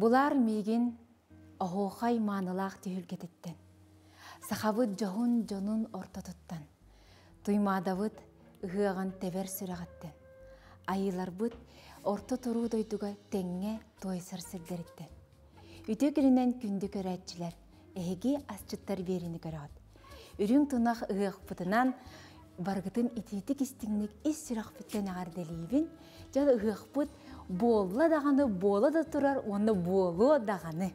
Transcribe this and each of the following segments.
Булар миигин оһуохай маанылаах түһүлгэтиттэн, сахабыт дьоһун дьонун ортотуттан, Туймаадабыт ыһыаҕын тэбэр сүрэҕиттэн, айыыларбыт орто туруу дойдуга тэҥҥэ туойсар сирдэриттэн. Үтүө күнүнэн күндү көрөөччүлэр, эһиги асчыттар биэриини көрөҕүт. Үрүҥ тунах ыһыахпытынан барыгытын итиитик истиҥник ис сүрэхпиттэн эҕэрдэлиибин. Дьэ ыһыахпыт буолла даҕаны, буола да турар уонна буолуо даҕаны.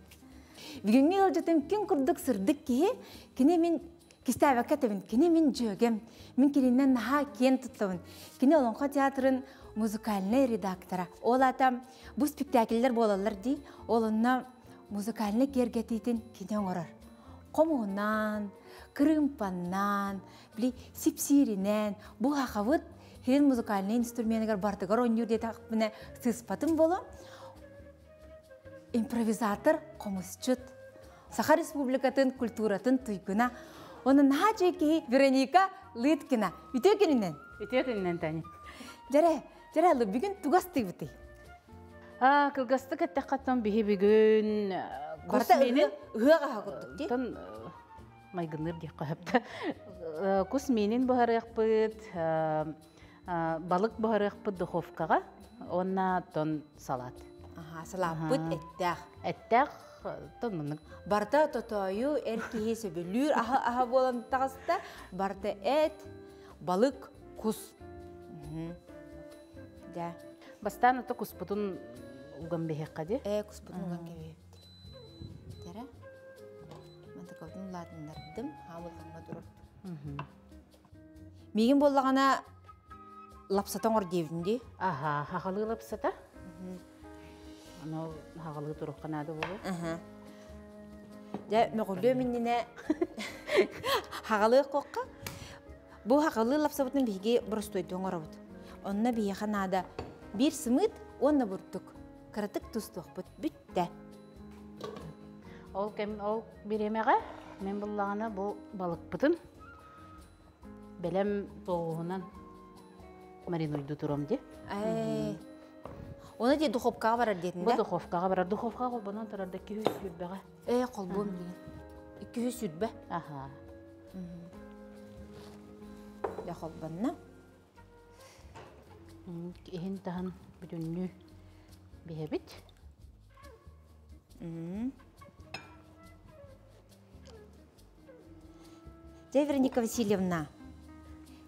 Бүгүҥҥү ыалдьытым күн курдук сырдык киһи, кини мин кистээбэккэ этэбин, кини мин дьүөгэм, мин кининэн наһаа киэн туттабын. Кини Олоҥхо театрын музыкальнай редактора. Ол аата бу спектакльлэр буолаллар дии, ол онно музыкальнай киэргэтиитин кини оҥорор. Хомуһунан, кырыымпаннан, били сипсииринэн, бу хахабыт хирин музыкальнай инструменыгар бардыгар оонньуур диэтэхпинэ сыыспатым боло. Импровизатор, хомусчут, Саха Республикатын культуратын туйгуна, онон наһаа үчүгэй киһи Вероника Лыткина. Үтүө күнүнэн! Үтүө күнүнэн, Таня. Дьэрэ, дьэрэ, бүгүн тугас тыыбытый? Кылгастык эттэххэ биһи бүгүн кус миинин ыһыах аһа курдук дии. Тон майгынныыр диэххэ сөптө. Кус миинин буһарыахпыт, балык буһарыахпыт духовкаҕа уонна тон салат. Аха, салааппыт эттээх. Эттээх тон муннук. Барыта тотоойу эр киһи сөбүлүүр аһа аһа буолан таҕыста. Барыта эт, балык, кус. Дьэ. Бастаан ото куспутун уган биһиэххэ дии. Ээ, куспутун уган кэбиһэбит. Дьэрэ. Мантыкабытын улаатыннардым, хаамылҕаҥҥа турар. Миигин буоллаҕына лапсата оҥор диэбитин дии. Аха, хаҕалыы лапсата. Аны хаҕалыы турукка наада буолуо. Аха. Дьэ, мөҕүлүөм иннинэ хаҕалыах куохха. Бу хаҕалыы лапсабытын биһиги боростуойдуу оҥоробут. Онно биһиэхэ наада биир сымыыт уонна бурдук. Кыратык тустуохпут бүттэ. Ол кэм ол бириэмэҕэ мин буллаҕына бу балыкпытын бэлэм соуһунан маринуйду туром ди. Оны ди духовкаҕа барар диэтин Бу духовкаҕа барар. Духовкаҕа холбонон турар да 220-ҕэ. Ээ, холбуом билигин. 220. Аха. Дьэ холбонно. Иһин таһын бүтүннүү биһэбит. Дьэ, Вероника Васильевна,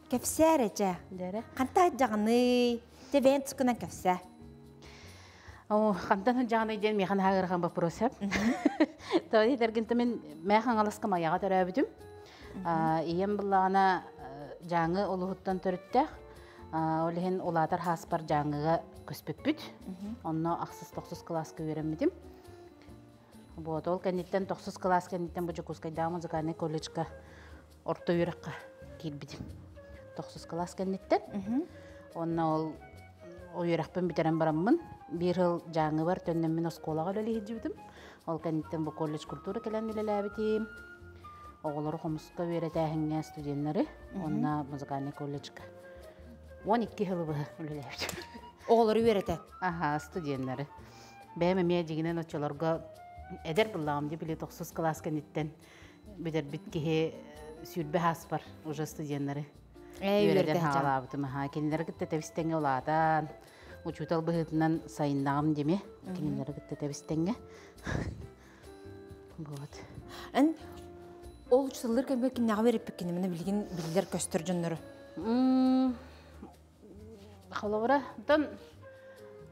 кэпсээ эрэ дьэ. Дьэрэ. Хантан дьаҕаный? Дьэ, бэйэн тускунан кэпсээ. О, хантан дьаҕаный диэн миэхэ наһаа ыарахан вопрос сөп. Тоҕо диэтэргин мин мээ Хаҥаласка Майаҕа төрөөбүтүм. Ийэм быллаҕына Дьааҥы улуһуттан төрүттээх. Ол иһин улаатар хааспар Дьааҥыга көспүппүт. Онно ахсыс-тохсус кылааска үөрэммитим. Вот, ол кэнниттэн тохсус кылаас кэнниттэн бу Дьокуускайдааҕы музыкальнай колледжка орто үөрэххэ киирбитим. Тохсус кылаас кэнниттэн. Онно ол үөрэхпин бүтэрэн бараммын, биир сыл Дьааҥыбар төннөммүн оскуолаҕа үлэлии сылдьыбытым. Ол кэнниттэн бу колледж культура кэлэн үлэлээбитим. Оҕолору хомуска үөрэтээһиҥҥэ студеннары уонна музыкальнай колледжка 12 сылы быһа үлэлээбитим. Оҕолору үөрэтэ? Аха, студеннары. Бэйэм эмиэ дьиҥинэн оччолорго эдэр быллаҕым дии били тохсус кылаас кэнниттэн бүтэрбит киһи сүүрбэ ааспар уже студеннары үөрэтэн хаалаабытым. Аха, кинилэри кытта тэбис-тэҥҥэ улаатан, учуутал быһыытынан сайыннаҕым дими кинилэри кытта тэбис-тэҥҥэ. Вот. Эн ол учууталлар кэмигэр кимнээҕи үөрэппиккин мына билигин биллэр көстөр дьоннору? Холобура, оттон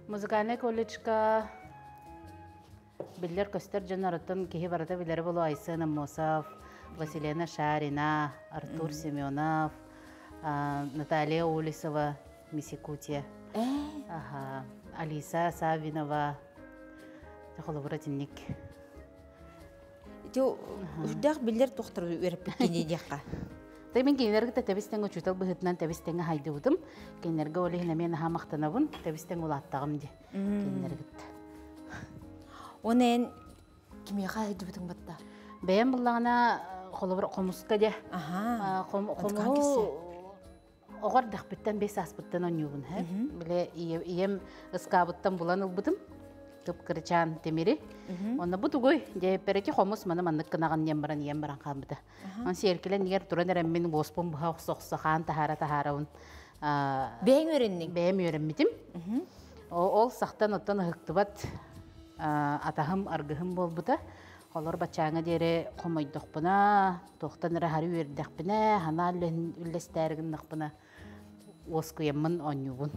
музыкальнай колледжка биллэр-көстөр дьонноруттан киһи барыта билэрэ буолуо Айсен Аммосов, Василена Шарина, Артур Семенов, Наталья Улисова, Мисикутия, ага, Алиса Саввинова, холобура итинник. Ити үрдээх биллэр тухтар үөрэппиккин диэххэ. Тэ мин кинилэргэ да тэбис-тэҥ учуутал быһыытынан тэбис-тэҥэ хайдыбытым. Кинилэргэ ол иһин эмиэ наһаа махтанабын, тэбис-тэҥ улааттаҕым дии кинилэргэ. Оны эн кимиэхэ хайдыбытыҥ батта? Бэйэм буллаҕына холобур хомуска дьэ. Хомуһу оҕор дэхпиттэн бэс ааспыттан оонньуубун. Биле ийэм ыскаабыттан булан ылбытым. Кып-кырачаан тимири. Онно бу тугуй? Дьэппэрэки хомус маны маннык гынаҕын диэн баран ийэм баран хаалбыта. Он сиэркилэн игэр туран эрэммин уоспун быһа охсо-охсо хаан таһаара-таһаарабын. Бэйэҥ үөрэнниҥ? Бэйэм үөрэммитим. Ол сахтан оттон ыһыктыбат атаһым, аргыһым буолбута. Олор баччааҥҥа диэри хомойдохпуна, туохтан эрэ хары үөрдэхпинэ, санаа үллэстээри гыннахпына уоскуйаммын оонньуубун.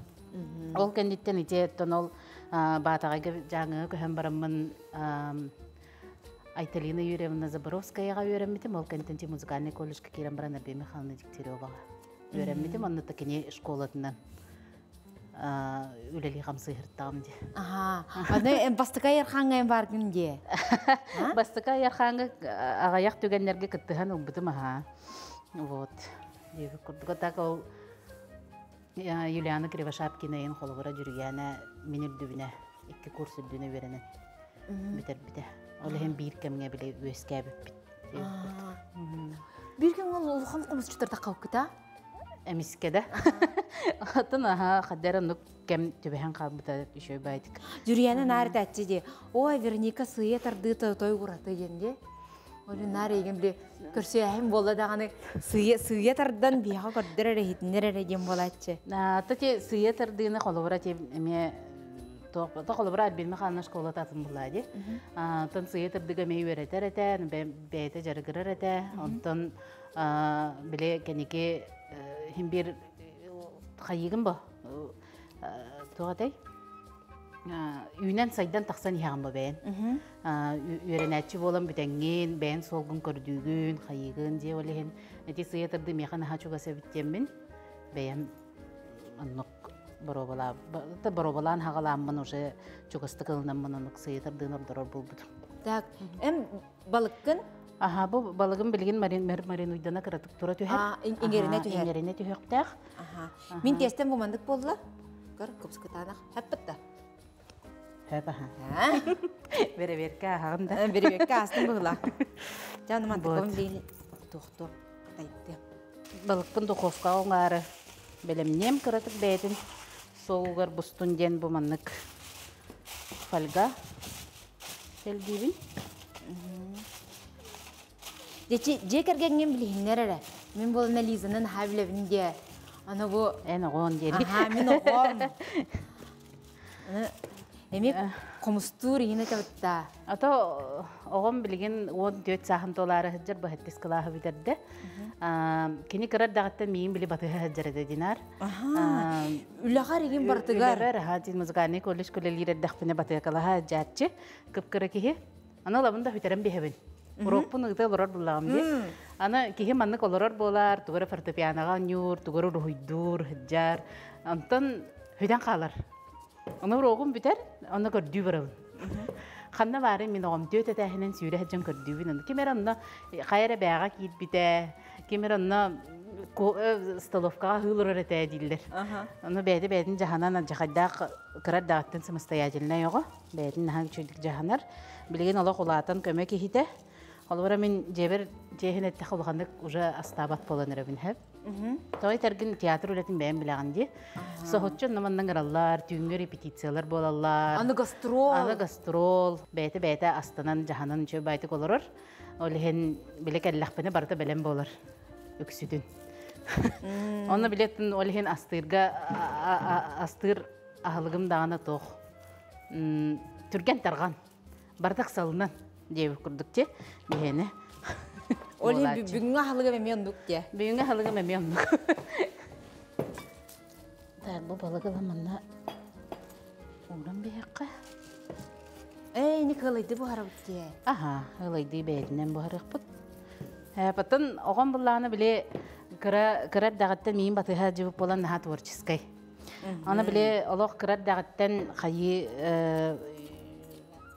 Ол кэнниттэн ити оттон ол Баатаҕайга Дьааҥыга көһөн бараммын Айталина Юрьевна Заборовскаяҕа үөрэммитим. Ол кэнниттэн ти музыкальный колледжка киирэн баран Арбия Михайловна Дегтяреваҕа үөрэммитим. Онно кини школатынан үлэлии хамсыыртаҕым дии. Аха. Аны бастакы айархааҥҥа эн бааргын дии. Бастакы айархааҥҥа аҕыйах түгэннэргэ кыттыһан ылбытым аха. Вот. Диэбит курдук. Так ол Юлиана Кривошапкина иһин холобура Дьүрүйээнэ мин үрдүбүнэ икки курс үрдүнэ үөрэнэн бүтэрбитэ. Ол иһин биир кэмҥэ били үөскээбиппит. Биир кэмҥэ улахан хомусчуттар таххалкыта? Эмискэ да. Оттон аха хаддар оннук кэм түбэһэн хаалбыта үчүгэй баайдык. Дьүрүйээнэ наар этээччи дии. Ой, Вероника сыыйа тардыыта той ураты диэн дии. Олю наар эйигин били көрсүөһүм буолла даҕаны сыыйа сыыйа тардан биһиэхэ көрдөр эрэ иһитиннэр эрэ диэн буолааччы. Та ти сыыйа тардыыны холобура ти эмиэ то холобура Альбина Михайловна школата атын булаа ди. Тон сыыйа тардыга эмиэ үөрэтэр этэ, бэйэтэ дьарыгырар этэ. Онтон били кэники хим бир хайыгын бо туох этэй үүнэн сайдан тахсан иһэҕин бо бэйэн үөрэнээччи буолан бүтэҥҥин бэйэн суолгун көрдүүгүн хайыгын дьиэ ол иһин ити сыйа тарды миэхэ наһаа чугас эбит диэммин бэйэм оннук боруобалаан хаҕалааммын уже чугастык ылынаммын оннук сыйа тардыын ордорор буолбутум. Так, эм балыккын? Аха, бу балыгым билигин марин маринуйдана кыратык тура түһэр. Иҥэринэ түһэр. Иҥэринэ түһүөхтээх. Аха. Мин тиэстэн бу маннык буолла. Көр, купскытаанах. Хэппит да. Хэп аха. Бэрэбиэркэ аһаҕын да. Бэрэбиэркэ астым быһыла. Дьэ, аны мантыкым билигин туохтуо кытайдыам. Балыкпын духовкаҕа оҥаары бэлэмниэм кыратык бэйэтин суолугар бустун диэн бу маннык фольга Сэлгиибин. Дьэ, дьиэ кэргэҥҥин билиһиннэр эрэ. Мин буолана Лизаны наһаа билэбин диэ. Аны бу... Эн оҕоон диэри. Аһаа, мин оҕом. Аны эмиэ хомустуур иһин этэ А то оҕом билигин 14 сааһын туолаары сылдьар быһаттис кылааһы бүтэрдэ. Кини кыра эрдэҕиттэн миигин били батыһа сылдьар этэ динар. Үлэҕэр игин бартыгар. Үлэбэр, аха, музыкальный колледж үлэлиир эрдэхпинэ батыакалаһа дьааччы, кып-кыра киһи. Аны ылабын да бүтэрэн биһэбин. Уруокпун ыыта олорор буллаҕым дии. Аны киһи маннык олорор буолар, тугу эрэ фортепианоҕа оонньуур, тугу эрэ уруһуйдуур, сылдьар. Онтон бүтэн хаалар. Ону уруогум бүтэр, онно көрдүү барабын. Ханна баарын мин оҕом түөт этээһинэн сүүрэ сылдьан көрдүүбүн. Онно ким эрэ онно хайа эрэ бээҕэ киирбитэ, ким эрэ онно столовкаҕа аһыы олорор этэ дииллэр. Ону бэйэтэ бэйэтин дьаһанан алдьархайдаах кыра эрдэҕиттэн самостоятельнай оҕо. Бэйэтин наһаа үчүгэйдик дьаһанар. Билигин олох улаатан көмө киһитэ. Холобура мин дьиэбэр дьиэһин эттэххэ улаханнык уже астаабат буолан эрэбин сөп. Тоҕо этэргин театр үлэтин бэйэм билэҕин дии. Соһуччу онно манна ыҥыраллар, түүҥҥү репетициялар буолаллар. Аны гастрол. Аны гастрол. Бэйэтэ бэйэтэ астанан, дьаһанан үчүгэй баайтык олорор. Ол иһин билэ кэллэхпинэ барыта бэлэм буолар үксүтүн. Онно билеттин ол иһин астыырга астыыр аһылыгым даҕаны туох түргэн тарҕан барыта ыксалынан диэбит курдук ти биһиэнэ. Ол иһин бүгүҥҥү аһылыгым эмиэ оннук диэ. Бүгүҥҥү аһылыгым эмиэ оннук. Так, бу балыгы манна ууран биһиэххэ. Ээ, ини кыалайды буһарабыт дии. Аха, ылайды бэйэтинэн буһарыахпыт. Потом оҕом буллаҕына били кыра кыра эрдэҕиттэн миин батыһа дьыбыт буолан наһаа творческай. Аны били олох кыра эрдэҕиттэн хайыы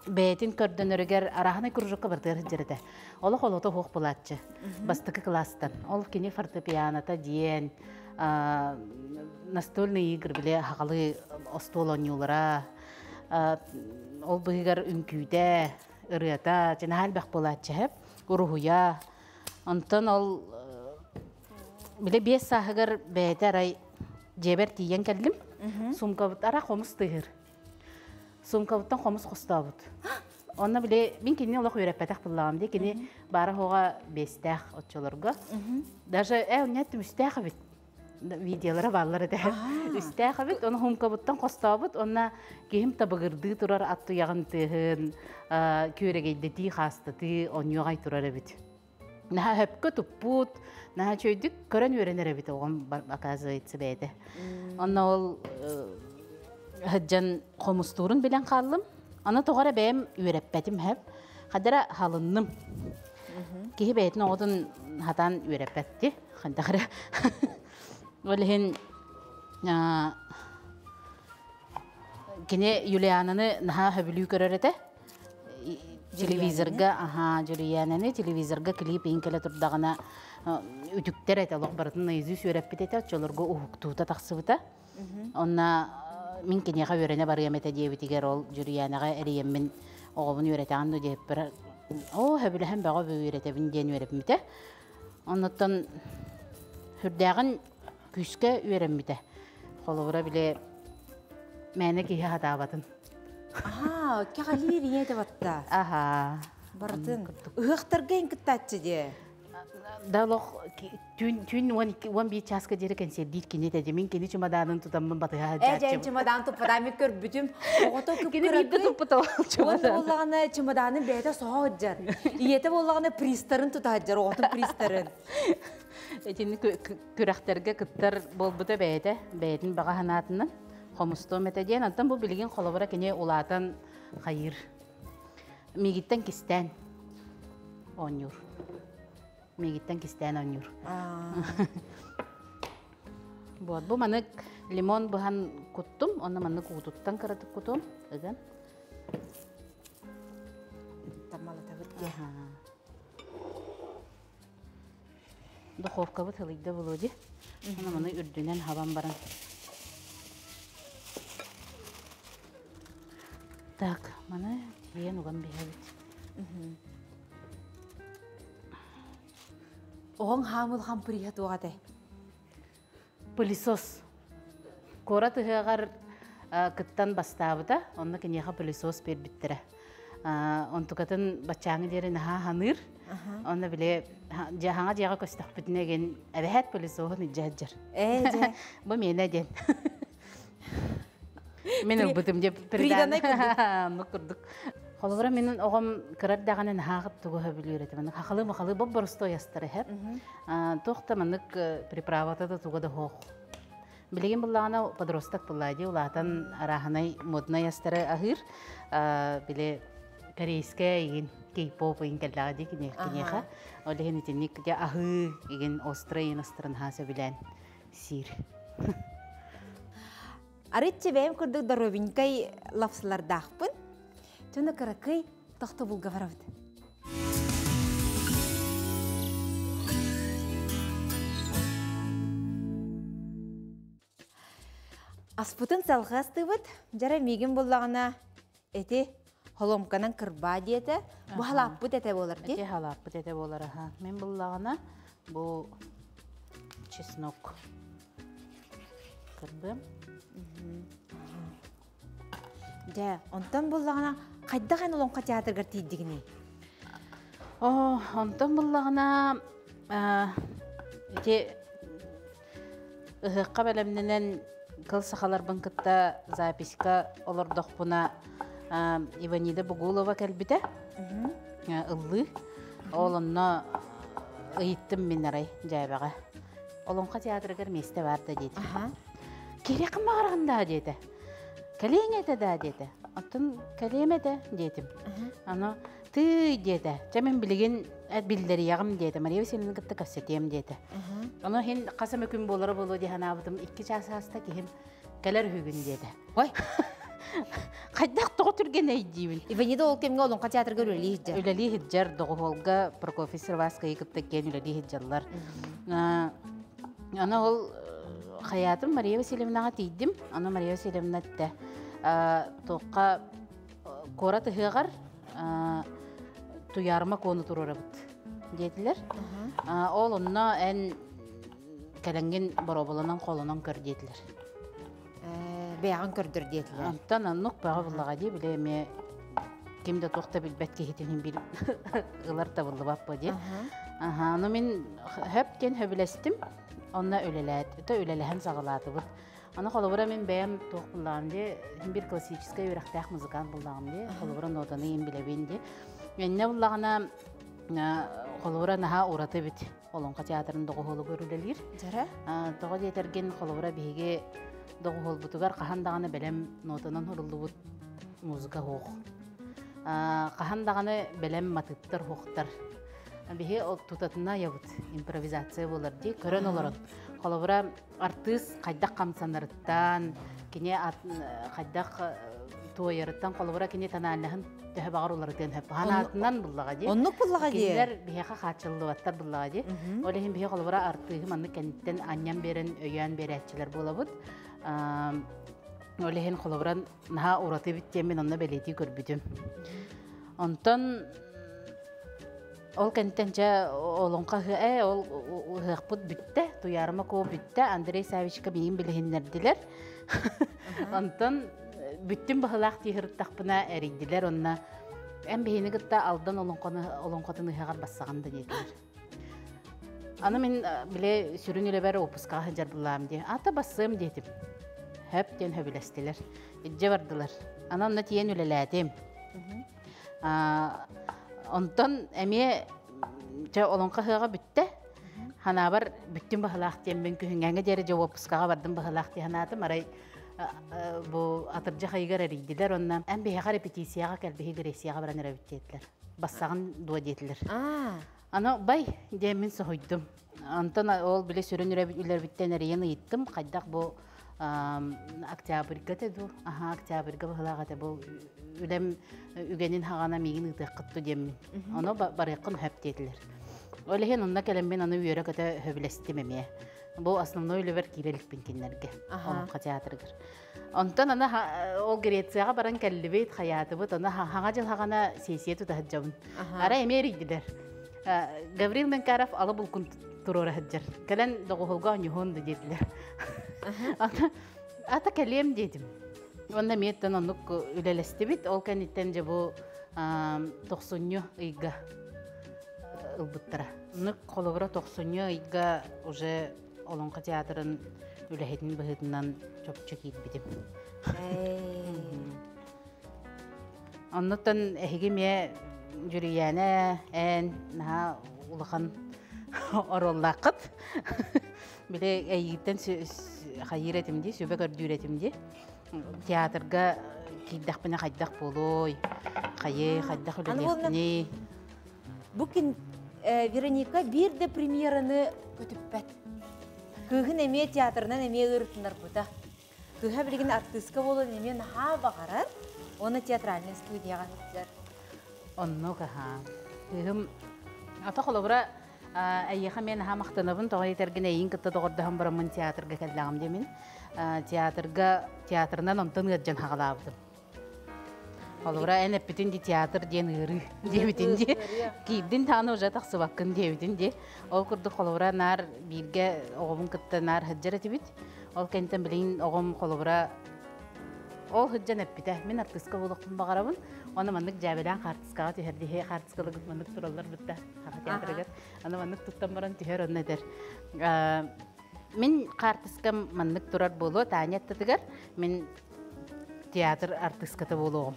бэйэтин көрдөнөрүгэр араһынай кружокка бартыгар сылдьар этэ. Олох олото суох булааччы. Бастакы кылаастан. Ол кини фортепианота диэн настольные игры били хаҕалы остуол оонньуулара ол быһыгар үҥкүүтэ, ырыата, наһаа элбэх буолааччы сөп, уруһуйа. Онтон ол били 5 сааһыгар бэйэтэ арай дьиэбэр тиийэн кэллим. Суумкабыт ара хомус тыһыр. Суумкабыттан хомус хостообут. Онно били мин кинини олох үөрэппэтэх буоллаҕым дии. Кини баара хоҕа биэстээх оччолорго. Даже онньа түмүстээх эбит. Видеолара бааллар этэ. Үстээх эбит. Оны хумкабыттан хостообут. Онно киһим табыгырдыы турар ат туйаҕын тыаһын күөрэгэйдэтии, хаастатыы онньуоҕай турар эбит. Наһаа хөпкө туппут, наһаа үчүгэйдик көрөн үөрэнэр эбит оҕом оказывается бэйэтэ. Онно ол сылдьан хомустуурун билэн хааллым. Аны тоҕо эрэ бэйэм үөрэппэтим хэп. Хадара халынным. Киһи бэйэтин оҕотун хатаан үөрэппэтти. Хайдах эрэ. Ол иһин кини Юлиананы наһаа сөбүлүү көрөр этэ. Телевизорга, аха, Дьүрүйээнэни телевизорга клип иин кэлэ турдаҕына үтүктэр этэ, олох барытын наизусть үөрэппит этэ, оччолорго уһуктуута тахсыбыта. Онно мин киниэхэ үөрэнэ барыам этэ диэбитигэр ол Дьүрүйээнэҕэ эрийэммин оҕобун үөрэтэҕин дуо диэбиппэр, оо, сөбүлэһэн бөҕө үөрэтэбин диэн үөрэпмитэ. Оннуттан сүрдээҕин күүскэ үөрэммитэ. Холобура, били мээнэ киһи хатаабатын. Аха, кэҕэлиир ийэ этэ батта. Аха. Барытын. Ыһыахтарга эн кыттааччы дии. Да олох түүн түүн 12 11 чааска диэри кэнсиэрдиир кини этэ. Мин кини чымадаанын тутаммын батыһа Ээ, дьэ, чымадаан туппатаа мен көрбүтүм. Оҕото Кини биирдэ кып-кыракый. туппута ол Уонна чымадаан. буоллаҕына чымадаанын бэйэтэ соһо сылдьар. Ийэтэ буоллаҕына пристарын тута сылдьар, оҕотун пристарын. Итини күрэхтэргэ кыттар буолбута бэйэтэ, бэйэтин баҕа санаатынан хомустуом этэ диэн. Онтон бу билигин холобура кини улаатан хайыыр. Миигиттэн кистээн оонньуур. Миигиттэн кистээн оонньуур. Вот, бу манык лимон быһан куттум, онно маннык уутуттан кыратык кутум, ыган. Тамалатабыт дии. Духовкабыт ылыйда Володя. Аны маны үрдүнэн хабан баран. Так, маны тиийэн уган биһэбит. Оҕоҥ хаамыл хампырыйа туох этэй? Пылесос. Куорат ыһыаҕар кыттан бастаабыта, онно киниэхэ пылесос биэрбиттэрэ. Онтукатын баччааҥы диэри наһаа ханыыр. Онно били дьаһаҥа дьиэҕэ көстөхпүтүнэ эгин эбэһээт пылесоһун илдьэ сылдьар. Ээ, дьэ. Бу миэнэ диэн. Мин ылбытым дьэ Приданай курдук. Оннук курдук. Холобура мин оҕом кыра эрдэҕинэ наһаа тугу сөбүлүүр этим. Хахалы-махалы боп-боростуой астар эһэп. Туох да маннык приправата да туга да суох. Билигин буллаҕына подросток буллаа дии улаатан арааһынай моднай астары аһыыр. Били корейская игин кей-поп игин кэллэҕэ дии киниэхэ. Ол иһин итинник дьэ аһыы игин острый игин астарын аһаа сөбүлээн сиир. Арыт бэйэм курдук доровенькай лапсалардаахпын. Түнэ кыракый тохтобулга барабыт. Аспытын салҕыы астыыбыт. Дьара миигин буллаҕына эти холомканан кырбаа диэтэ. Бу халааппыт этэ буолар дии. Эти халааппыт этэ буолар аха. Мин буллаҕына бу чеснок кырбыам. Дьэ, онтон буллаҕына хайдах эн Олоҥхо театрыгар тиийдигиний? Оо, онтон буллаҕына ити ыһыахха бэлэмнэнэн кыл сахаларбын кытта записька олордохпуна Иванида Бугулова кэлбитэ ыллыы. Ол онно ыйыттым мин арай дьээбэҕэ. Олоҥхо театрыгар миэстэ баар да диэтим. Кириэххин баҕараҕын даа диэтэ. Кэлиэҥ этэ даа диэтэ. Оттон кэлиэм этэ диэтим. Аны тыый диэтэ. Чэ мин билигин биллэриэҕим диэтэ. Мария Васильевна кытта кэпсэтиэм диэтэ. Ону иһин хас эмэ күн буолара буолуо дии санаабытым. 2 чаас ааста киһим кэлэр үһүгүн диэтэ. Ой. Хайдах тоҕо түргэнэй диибин. Иванида ол кэмҥэ Олоҥхо театрыгар үлэлии сылдьар. Үлэлии сылдьар, доҕуһуолга Прокофий Сырваскайы кытта киэн үлэлии сылдьаллар. Аны ол хайаатым Мария Васильевнаҕа тиийдим. Аны Мария Васильевна эттэ, туохха куорат ыһыаҕар туйаарыма куону туруорабыт диэтилэр. Ол онно эн кэлэҥҥин боруобаланан холонон көр диэтилэр. Бэйэҕин көрдөр диэтилэр. Онтон оннук бөҕө буллаҕа дии, били эмиэ ким да туох да билбэт киһитин бил ылар табыллыбат бу дии. Аха, ону мин хөп диэн хөбүлэстим. Онно үлэлээт, то үлэлэһэн саҕалаатыбыт. Аны холобура мин бэйэм туох буллаҕым дии, бир классическай үөрэхтээх музыкант буллаҕым дии, холобура нотаны иин билэбин дии. Иннэ буллаҕына холобура наһаа ураты эбит Олоҥхо театрын доҕуһуолугар үлэлиир. Дьэрэ? Тоҕо диэтэргин холобура биһиги доҕуһуолбутугар хаһан даҕаны бэлэм нотанан уруллубут музыка суох. Хаһан даҕаны бэлэм матыыптар суохтар. Биһи тутатына айабыт импровизация буолар дии көрөн олорон. Холобура артыыс хайдах хамсанарыттан, кини хайдах туойарыттан холобура кини тональнаһын төһө баҕар уларытыан сөп. Ханаатынан буллаҕа дии. Оннук буллаҕа дии. Кинилэр биһиэхэ хааччыллыбаттар буллаҕа дии. Ол иһин биһи холобура артыыһы маннык кэнниттэн анньан биэрэн өйөөн биэрээччилэр буолабыт. Ол иһин холобура наһаа ураты эбит диэммин онно бэлиэтии көрбүтүм. Онтон ол кэнниттэн дьэ олоҥхо ыһыа ол ыһыахпыт бүттэ, Туйаарыма Куо бүттэ, Андрей Савичка миигин билиһиннэрдилэр. Онтон бүттүм быһылаах дии сырыттахпына эрийдилэр онно эн биһини кытта Алдан олоҥхону олоҥхотун ыһыаҕар бассаҕын да диэтилэр. Аны мин бile сүрүн үлэбэр уоппускаҕа сылдьар буллаам дии. Ата бассыам диэтим. Хөп диэн хөбүлэстилэр. Илдьэ бардылар. Аны онно тиийэн үлэлээтим. Онтон эмиэ чэ олоҥхо ыһыаҕа бүттэ. Ханаабар бүттүм баһылаах диэммин күһүҥҥээҥҥэ диэри дьэ уоппускаҕа бардым баһылаах дии санаатым. Арай бу атырдьах ыйыгар эрийдилэр онно эн биһиэхэ репетицияҕа кэл биһи Грецияҕа баран эрэбит диэтилэр. Бассаҕын дуо диэтилэр. Аны бай диэммин соһуйдум. Онтон ол били сүрүн үлэбиттэн эрийэн ыйыттым, хайдах бу октябрьга этэ дуу? Аха, октябрьга быһылаах этэ бу үлэм үгэнин хаҕана миигин ыытыаххыт дуу диэммин. Ону барыаххын сөп диэтилэр. Ол иһин онно кэлэммин аны үөрэ-көтө сөбүлэстим эмиэ. Бу основной үлэбэр киирэ иликпин кинилэргэ, Олоҥхо театрыгар. Онтон аны ол Грецияҕа баран кэллибит, хайаатыбыт, аны хаҥа дьыл хаҕана сессия тута сылдьабын. Арай эмиэ эрийдилэр. Гаврил Менкаров алы булкун туруора сылдьар. Кэлэн доҕуһулга оонньуһуон да диэтилэр. Ата кэлиэм диэтим. Уонна эмиэттэн оннук үлэлэстибит. Ол кэнниттэн дьэ бу тохсунньу ыйга ылбыттара. Оннук холобура тохсунньу ыйга уже Олоҥхо театрын үлэһитин быһыытынан чопчу киирбитим. Оннуттан эһиги эмиэ Дьүрүйээнэ эн наһаа улахан оруоллааххыт. Били эйигиттэн хайыыр этим дии, сүбэ көрдүүр этим дии. Театрга киирдэхпинэ хайдах буолуой, хайы, хайдах үлэлиэхпиний? Бу күн Вероника биир да премьераны көтүппэт. Кыыһын эмиэ театрынан эмиэ ыарытыннарбыта. Кыыһа билигин артыыска буолан эмиэ наһаа баҕарар. Уонна театральнай студияҕа сылдьар. Оннук аһаа. Кыыһым ата холобура эйиэхэ мен наһаа махтанабын тоҕо диэтэргин эйиин кытта доҕордоһон бараммын театрга кэллэҕим диэмин. Театрга театрынан онтон ыалдьан хаҕалаабытым. Холобура, эн эппитин ди театр диэн ыарыы диэбитин ди. Киирдин даҕаны уже тахсыбаккын диэбитин ди. Ол курдук холобура наар бииргэ оҕобун кытта наар сылдьар этибит. Ол кэнниттэн билигин оҕом холобура ол сылдьан эппитэ. Мин артыыска буолуохпун баҕарабын. Оны маннык дьээбэлээн хаартыскаҕа түһэрдиһи хаартыскалыгыт маннык тураллар бытта Саха театрыгар. Аны маннык туттан баран түһэр онно этэр. Мин хаартыскам маннык турар буолуо Таня аттытыгар. Мин театр артыыската буолуоҕум.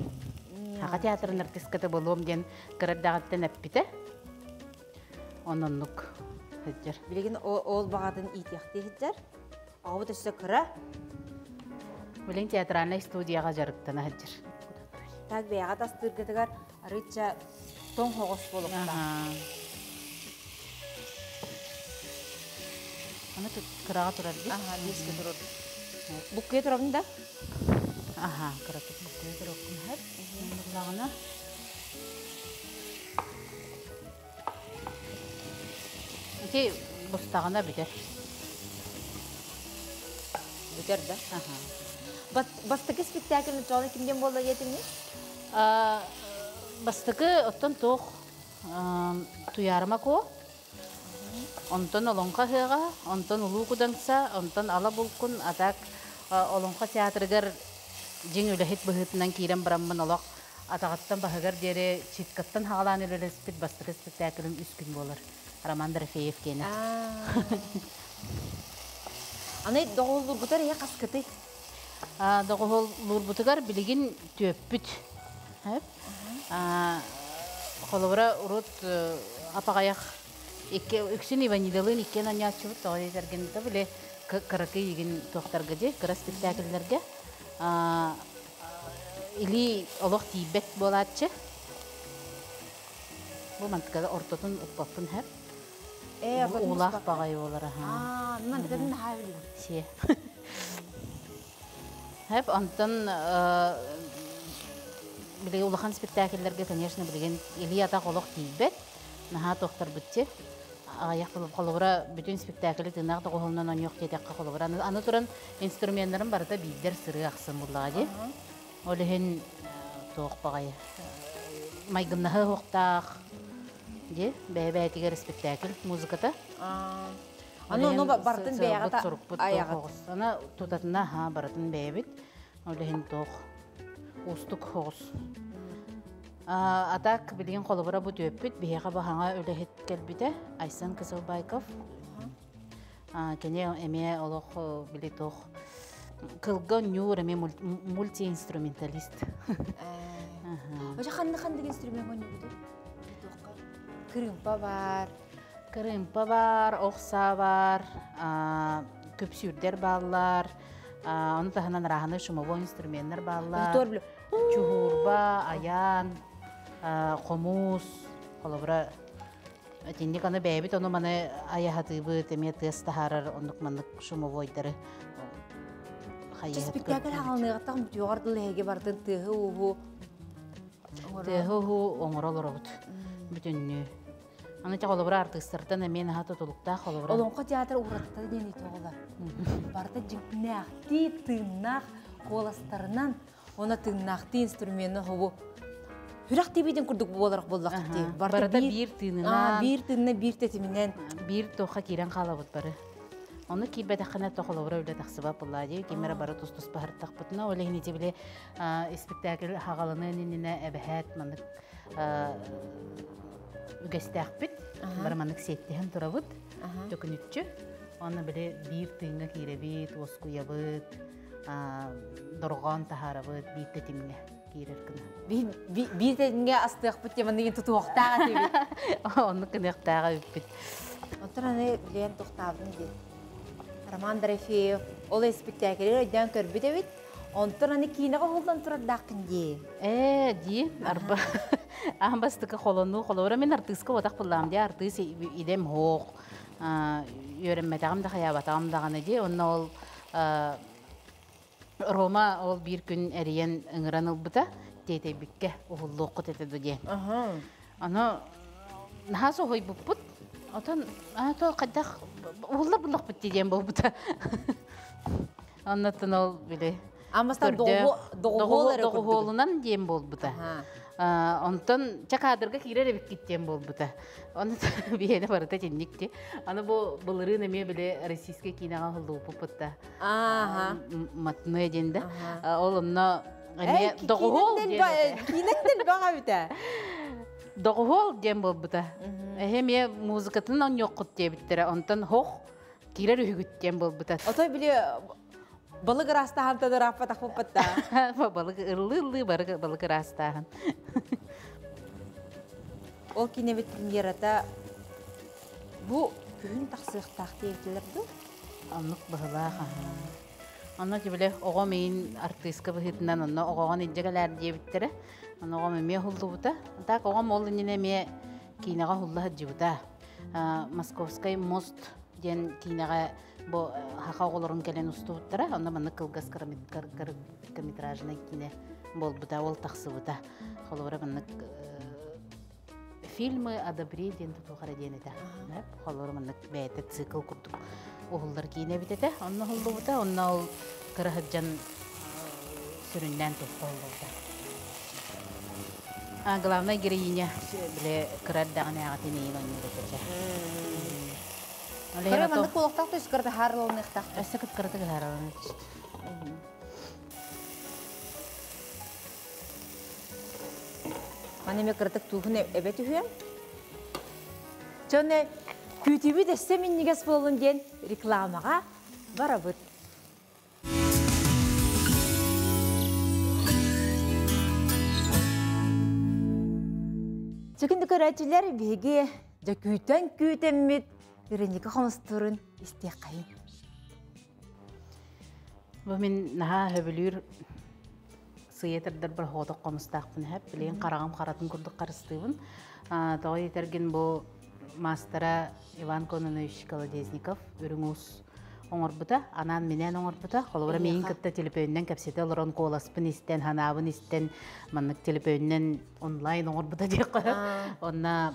Саха театрын артыыската буолуом диэн кыра эрдэҕиттэн эппитэ. Ононнук сылдьар. Билигин ол баҕатын иитиэхтии сылдьар. Оҕобут өссө кыра. Билигин театральнай студияҕа дьарыктана сылдьар. Так бэйэҕэ тастыыргытыгар арыычча тоҥ хоҕос буолуохтаах. Аны кыраҕа турар дии. Аха, биэскэ турар. Буккуйа турабын да? Аха, кыратык буккуйа туруоххун сөп. Буоллаҕына Ити бустаҕына бүтэр. Бүтэр да? Аха. Бастакы спектакль чоҕуна ким диэн буолла диэтиҥий? Бастакы оттон туох Туйаарыма Куо Онтон Олоҥхо ыһыаҕа, онтон Улуу Кудаҥса, онтон Ала Булкун, а так Олоҥхо театрыгар дьиҥ үлэһит быһыытынан киирэн бараммын олох атаҕыттан баһыгар диэри читкаттан хаҕалаан үлэлэспит бастакы спектаклым үс күн буолар. Роман Дорофеев киэнэ. Аны доҕуһуллуургутар ийэ хаскыты? Доҕуһуллуурбутугар билигин түөппүт. Холобура, урут апаҕайах икки үксүн Иванидалыын иккиэн анньааччыбыт тоҕо диэтэргин да били кыракый игин туохтарга дии кыра спектакльлэргэ илии олох тиийбэт буолааччы. Бу мантыкада ортотун укпаппын хэп. Ээ, ортотун Уулаах укпаппын. баҕайы буолар аха. Аа, мантыкатын наһаа билим. Сиэ. Хэп, онтон билигин улахан спектакльлэргэ, конечно, билигин илии-атах олох тиийбэт. Наһаа туохтарбытчы. Аҕыйах холобура бүтүн спектаклы тыыннаах доҕуһуолунан оонньуох диэтэххэ холобура аны туран инструменнарын барыта биирдэр сырыы ахсын буллаҕа дии. Ол иһин туох баҕайы майгыннаһыы уохтаах дии бэйэ-бэйэтигэр спектакль музыката. Аны ону барытын бэйэҕит сурукпут айаҕыт. Аны тутатына ха барытын бэйэбит. Ол иһин туох уустук оҕус. А так билигин холобура бу түөппүт биһиэхэ баһаҥа үлэһит кэлбитэ Айсан Кысылбайков. Кини эмиэ олох били туох кылга ньуур эмиэ мультиинструменталист. Оча ханны ханнык инструмент оонньуубутуй? Кырыымпа бар. Кырыымпа бар, ох саа бар, көпсүүрдэр бааллар, ону таһынан арааһынай шумовой инструменнар бааллар. Чуһуурба, айаан, хомус, холобура, итинник аны бэйэбит ону маны айаһатыыбыт, эмиэ тыас таһаарар оннук маннык шумовойдары хайыһат Спектакль хаалыныаҕыттан бүтүөҕэр дылы эһиги барытын тыаһы-ууһу Тыаһы-ууһу оҥоро олоробут бүтүннүү. Аны те холобура артыыстартан эмиэ наһаа тутулуктаах холобура. Олоҥхо театр уратыта диэн итоҕолор. Барыта дьиҥнээхтии тыыннаах куоластарынан уонна тыыннаахтыы инструмены хобу хүрэх тибитин курдук буоларах буоллахпыт дии. Барыта биир тыынынан. Биир тыынна биир тэтиминэн. Биир туохха киирэн хаалабыт бары. Ону киирбэтэххинэ то холобура үлэ тахсыбат буоллаа дии. Ким эрэ бары тус-тус баһыртахпытына, ол иһин ити били испиктээкил хаҕаланыан иннинэ эбэһээт маннык үгэстээхпит. Бары маннык сиэттиһэн турабыт. Төкүнүччү. Онно били биир тыыҥҥа киирэбит, уоскуйабыт, дорҕоон таһаарабыт биир тэтимҥэ киирэр гына. Биир тэтимҥэ астыахпыт диэн манныгын тутуохтаах этибит. Оннук гыныахтааҕа эбиппит. Онтон аны билэн тохтаабытым диэн. Роман Дорофеев ол испиктээкили өйдөөн көрбүт эбит. Онтон аны киинэҕэ уһуллан турардааххын дии. Ээ, дии, арба. Аан бастакы холонуу холобура мин артыыска уотах буллаам дии, артыыс идэм суох. Үөрэммэтэҕим да хайаабатаҕым даҕаны дии. Онно ол Рома ол биир күн эрийэн ыҥыран ылбыта, тиэтэйбиккэ уһуллуоххут этэ дуо диэн. Аны наһаа соһуйбуппут. Отон то хайдах уһуллар буллахпыт дии диэн буолбута. Оннуттан ол били Аммастан доҕуһуолунан диэн буолбута. Онтон ча кадрга киирэр эбиккит диэн буолбута. Оны биһиэнэ барыта итинник ди. Аны бу былырыын эмиэ били российскай киинэҕэ уһуллубуппут да. Матны диэн да. Ол онно эмиэ доҕуһуол диэн. Киинэттэн баҕа бүтэ. Доҕуһуол диэн буолбута. Эһэ эмиэ музыкатын оонньуоххут диэбиттэрэ. Онтон хох киирэр үһүгүт диэн буолбута. Отой били балык ыраастаһан тадырааппатахпыппатта. Балык ыллыы-ыллыы бары балык ыраастааһын. Ол кинэбит премьерата бу күһүн тахсыахтаах диэбитилэр дуу? Оннук быһылаах Онно тибиле оҕом иин артыыска быһыытынан онно оҕоҕон илдьэ кэлээр диэбиттэрэ. Онно оҕом эмиэ уһуллубута. Так оҕом ол иннинэ эмиэ киинэҕэ уһулла сылдьыбыта. Московскай мост диэн киинэҕэ бу хаха оҕолорун кэлэн устубуттара. Онно маннык кылгас короткометражнай киинэ буолбута, ол тахсыбыта. Холобура маннык фильмы о добре диэн тутуохара диэн этэ. Холобура маннык бэйэтэ цикл курдук уһуллар киинэ эбит этэ. Онно уһуллубута, онно ол кыра сылдьан сүрүннээн туспа уһуллубута. А главная героиня бile кыра эрдэҕинээҕитин иин оонньуур этэ. Кыра маннык буолуохтаах да өссө кырата хаарыланыахтаах. Өссө кыт кыратык хаарыланыах. Маны эме кыратык туухун эбэ түһүөм. Дьон күүтүүбүт өссө минньигэс буоллун диэн рекламаҕа барабыт. Сүкүндү көрөөччүлэр биһиги дьэ күүтэн күүтэммит Вероника хомустуурун истиэххэйин. Бу мин наһаа сөбүлүүр сыыйа тардарбар хоотох хомустаахпын эһэп. Билигин хараҕым харатын курдук харыстыыбын. Тоҕо диэтэргин бу маастара Иван Кононович Колодезников үрүҥ уус оҥорбута, анаан-минээн оҥорбута. Холобура миигин кытта телепөөнүнэн кэпсэтэ олорон куоласпын истэн, санаабын истэн, маннык телепөөнүнэн онлайн оҥорбута диэххэ. Онно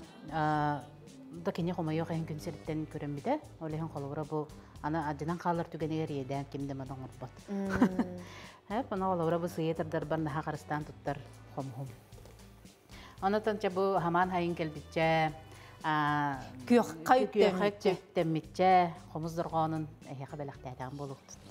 да кини хомойуох иһин күн сириттэн көрөммүтэ. Ол иһин холобура бу аны адьынан хаалар түгэнигэр иэдээн ким да маны оҥорбот. Эп, ону холобура бу сыыйа тардарбар наһаа харыстаан туттар хомуһум. Онотон чэ бу хамаан хайын кэлбиччэ күөххэ үктэммиччэ хомус дорҕоонун эһиэхэ бэлэхтээтэҕим буолуохтун.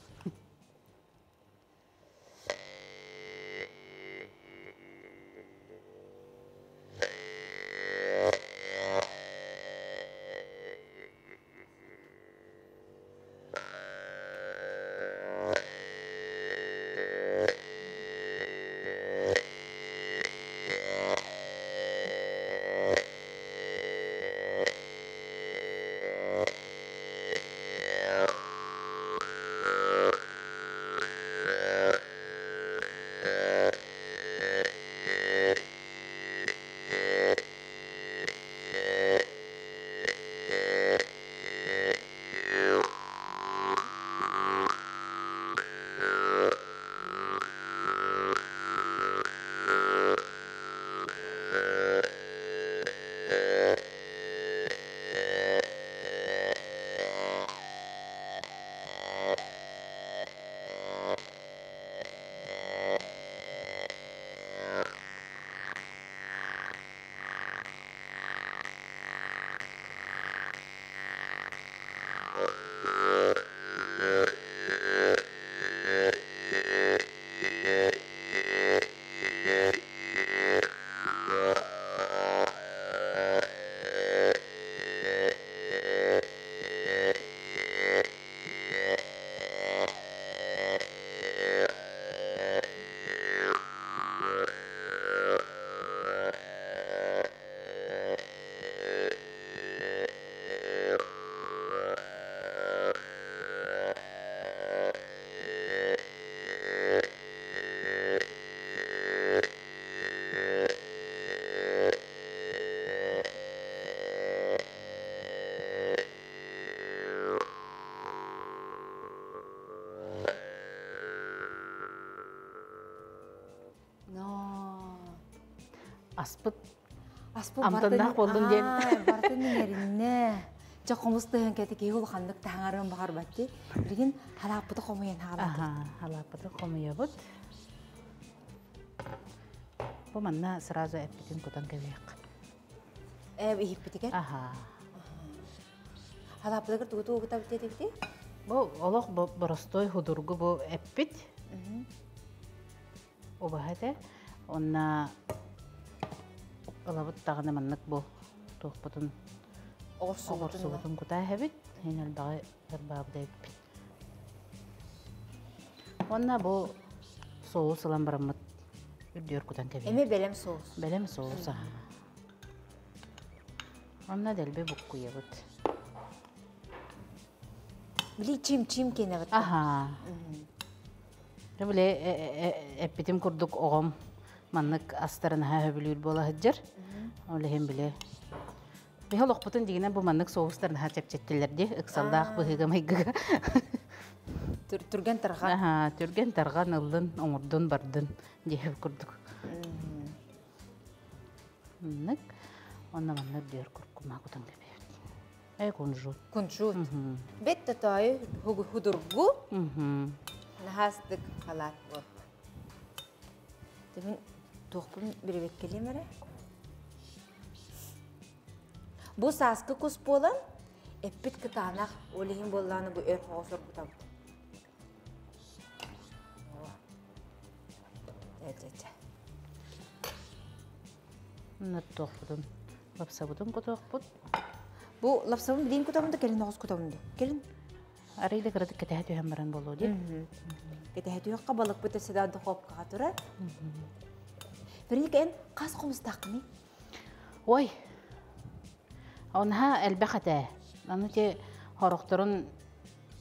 Аспыт Аспыт амтаннаах буоллун диэн. Бартын иҥэриннэ. Чэ хомус тыһын кэти киһи улаханнык таһаарыан баҕарбат дии. Билигин халааппыты хомуйан хаалаатыбыт. Халааппыты хомуйабыт. Бу манна сразу эппитин кутан кэбиэх. Иһиппитигэр? Аха. Халааппытыгар тугу тугу кутабыт диэтибитий? Бу олох боростой худургу бу эппит. Убаһа этэ. Онна ылабыт даҕаны маннык бу туохпутун оҕурсубутун кутаа эһэбит. Иһин элбэҕи ырбаабыт эбиппит. Уонна бу соус ылан бараммыт үрдүөр кутан кэбиһэбит. Эмиэ бэлэм соус. Бэлэм соус аһа. Онно дэлби буккуйабыт. Били чим-чим киэнэбит. Аха. Били эппитим курдук оҕом маннык астарын аһа сөбүлүүр буола сылдьар. Ол иһин били биһи олохпутун дигинэн бу маннык соустар наһаа чэпчэттилэр дии ыксаллаах быһыыга-майгыга. Түргэн тарҕан. Аха, түргэн тарҕан ыллын, оҥордун, бардын диэһи курдук. Маннык. Онно маннык диэр куркума кутан кэбиһэбит. Э, кунжут. Кунжут. Бет тотоойу худургу. Наһаастык халаат буолла. Мин туохпун бирибэккэлиэм эрэ. Бу сааскы кус буолан, эппит кытаанах, ол иһин буоллаҕына бу өр хоҕо соргутабыт. Эчэ. Наттуохпутун, лапсабытын кутуохпут. Бу лапсабын билин кутабын да кэлин оҕус кутабын да. Кэлин. Арый да кыратык кэтэһэ түһэн баран буолуо дии. Кэтэһэ түһэххэ балыкпыт өссө да духуопкаҕа турар. Вероника, эн хас хомустааххыный? Ой, онха элбэх этэ. Аны те хорохторун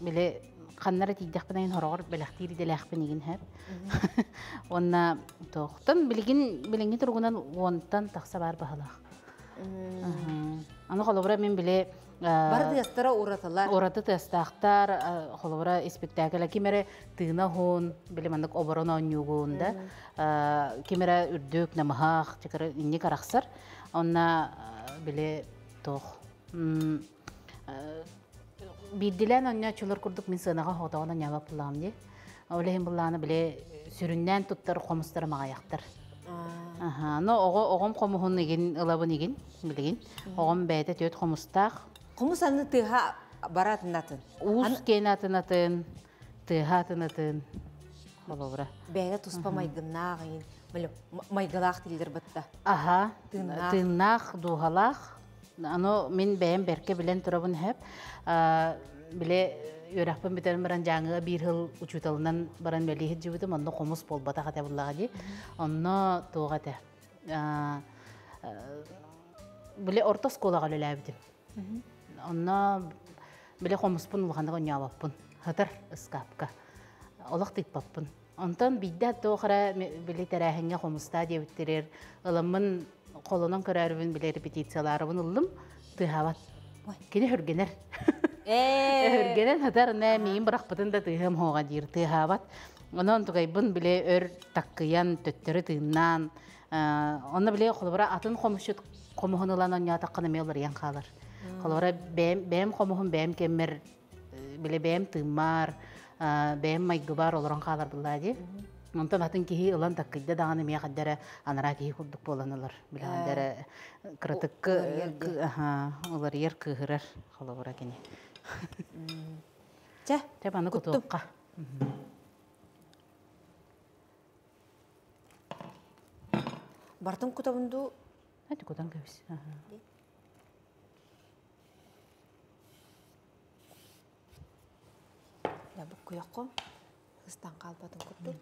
били ханнара тиийдэхпинэ иһин хороҕор бэлэхтиир идэлээхпин игин һэр. Уонна тоохтон билигин билиҥҥи туругунан уонтан тахса баар баһылаах. Аны холобура мин били Бары тыастара уратылар. Ураты тыастаахтар, холобура испиктээкэлэ ким эрэ тыына уһун, били маннык оборон оонньуугун да, ким эрэ үрдүк, намыһах, чыкыры инник арахсар. Онна били туох биирдилээн оонньооччулар курдук мин сыанаҕа хоотоҕун анньаабат буллаҕым дии. Ол иһин буллаҕына били сүрүннээн туттар хомустара маҕайахтар. Аха, но оҕо оҕом хомуһун игин ылабын игин билигин. Оҕом бэйэтэ түөрт хомустаах. Хомус аны тыаһа бара атын. Уус киэн атын атын, тыаһа атын атын. Холобура. Бэйэтэ туспа майгыннаах игин, майгылаах тиллэр батта. Аха, тыыннаах, дууһалаах. Аны мин бэйэм бэркэ билэн турабын хэп. Биле үөрэхпин бүтэрэн баран Дьааҥыга биир сыл учууталынан баран үлэлии сылдьыбытым, онно хомус буолбатах этэ буллаҕа дии. Онно туох этэ? Биле орто оскуолаҕа үлэлээбитим. Онно биле хомуспун улаханнык оонньообоппун. Хатар ыскаапка. Олох тыыппаппын. Онтон биирдэ туох эрэ били тэрээһиҥҥэ хомустаа диэбиттэригэр ыламмын холонон көрөөрүбүн били репетициялаарыбын ыллым, тыаһаабат. Кини өргэнэр. Өргэнэн сытар, нэ миин бырахпытын да тыаһым хоҕа диир, тыаһаабат. Онон тугайбын били өр таккыйан, төттөрү тыыннаан, онно били холобура атын хомусчут хомуһун ылан оонньоотоххо эмиэ уларыйан хаалар. Холобура бэйэм бэйэм хомуһум бэйэм кэммэр били бэйэм тыыммар, бэйэм майгыбар олорон хаалар буллаа дии. Онтон атын киһи ылан таккыйда даҕаны эмиэ ханна эрэ анараа киһи курдук буолан ылар. Били ханна эрэ кыратык уларыйар, кыыһырар холобура кини. Чэ, Чэ, маны кутуохха. Бартын кутабын дуу? Хати кутан кэбис. Да буккуйоххо ыстан хаалбатын курдук.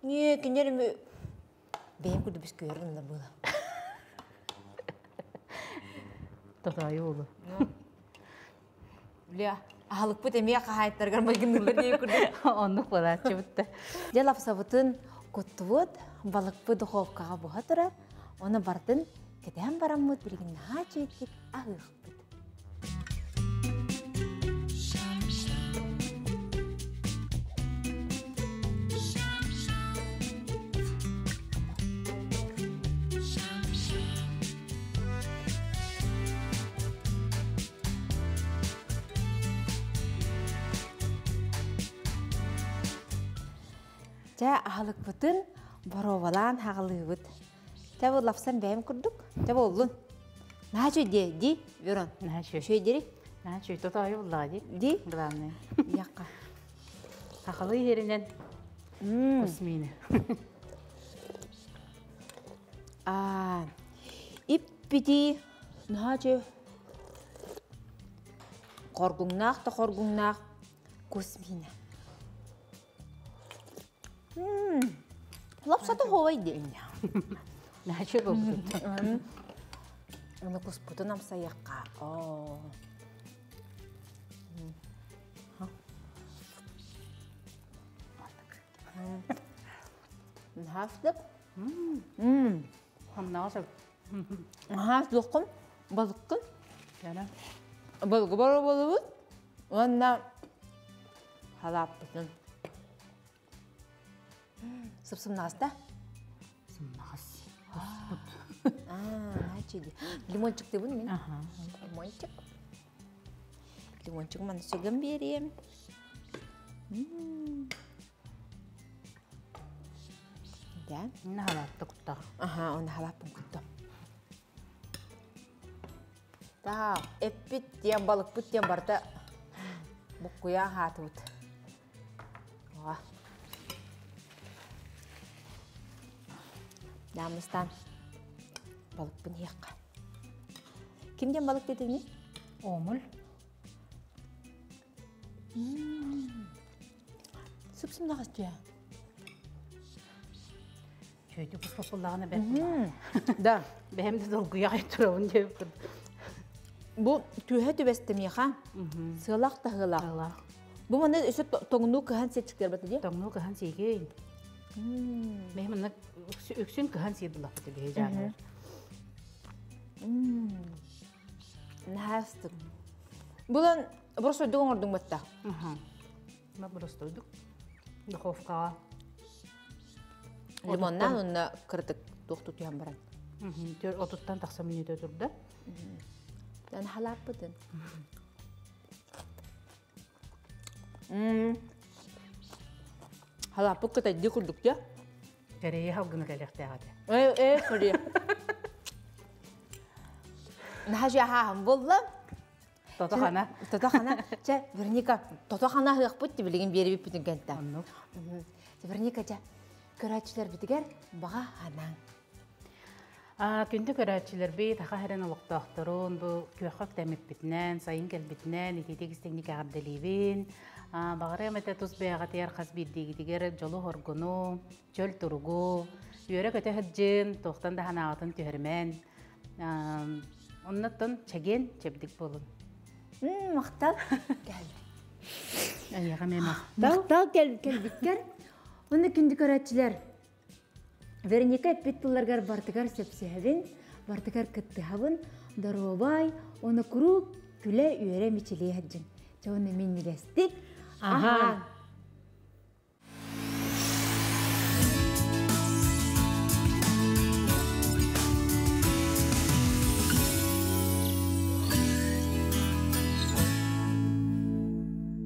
Не, кинер бэйэм курдук бис көрөрүн да була. Татайы олу. Бля, аһылыкпыт эмиэ хаһаайыттаргар майгынныыллар диye курдук. Оннук буолааччыбыт. Дьэ лапсабытын куттубут, балыкпыт духовкаҕа буһа турар. Оны бартын кэтээн бараммыт билигин наһаа үчүгэйдик аһыахпыт. Дьэ, аһылыкпытын боруобалаан хаҕалыыбыт. Чэ, бу лапсан бэйэм курдук. Чэ, буоллун. Наһаа үчүгэй дии, дии, Верон. Наһаа үчүгэй. Үчүгэй дири. Наһаа үчүгэй. Тотоойу буллаҕа дии. Дии. Главное. Диэххэ. Сахалыы иһэринэн космины. Аа, иппити наһаа үчүгэй. Хоргуҥнаах да хоргуҥнаах космина. Лапсата хоой диэн. Наһаа буолбут. Аны куспутун амсайыахха. Оо. Наһаа Хамнаҕас Наһаа суоххун, балыккын. Балыгы боруобалыбыт уонна халааппытын. Сып-сымнаҕас да? Сымнаҕас. Куспут. Аа, чиди. Лимончик дыбын мин. Лимончик. Лимончик маны сүгэн биэриэм. Да. Инна халаатта куттах. Аха, оны халааппын куттум. Та, эппит диэн балыкпыт диэн барыта буккуйа хаатыбыт. Даамыстаан балыкпын иһиэххэ. Ким диэн балык дедиҥий? Омул. Сып-сымнаҕас дьэ. Чөйдүк буспаппыллаҕына бэрт. Да. Бэһэм да долгуйа турабын диэбиппин. Бу түһэ түбэстэ миэхэ. Сыалаах да сыалаах. Бу манна өссө тоҥнуу кыһан сиэчиктэр бата дии. Тоҥнуу кыһан сиигин. Бэһэм манна үксүн кыһан сиир буллахпыт биһи жаанар. Наһаа ыстык. Булан боростойдук оҥордуҥ батта. Ма боростойдук. Духовкаҕа. Лимоннаан уонна кыратык туох тутуһан баран. Отуттан тахса мүнүүтэ турда. Дан халааппытын. Халааппыт кытайдыы курдук дьэ. Кэрэйи халгына кэлиэхтээх этэ. Э, э, кэлиэ. Наһаа жаһааһын буолла. Тото-хана. Тото-хана. Чэ, Вероника, тото-хана аһыахпыт билигин биэрибиппитин кэнтэ. Оннук. Вероника, чэ, көрөөччүлэрбитигэр баҕа анаҥ. Күндү көрөөччүлэрбит, Саха сирин олохтоохторун бу күөххэ үктэммиппитинэн, сайын кэлбитинэн итиитик истиҥник эҕэрдэлиибин. Баҕарыам этэ тус бэйэҕитигэр хас биирдиигитигэр дьолу-соргуну, чөл туругу, үөрэ-көтө сылдьын, туохтан да санааҕытын түһэримэн. Оннуттан чэгиэн, чэбдик буолун. Махтал. Кэл. Эйиэхэ эмиэ махтал. Махтал кэлбиккэр. Онно күндү көрөөччүлэр, Вероника эппит тылларгар бартыгар сөпсөһөбүн, бартыгар кыттыһабын, доруобай, ону куруук күлэ-үөрэ мичилиэ сылдьыҥ. Чэ, уонна минньигэстик аһаан.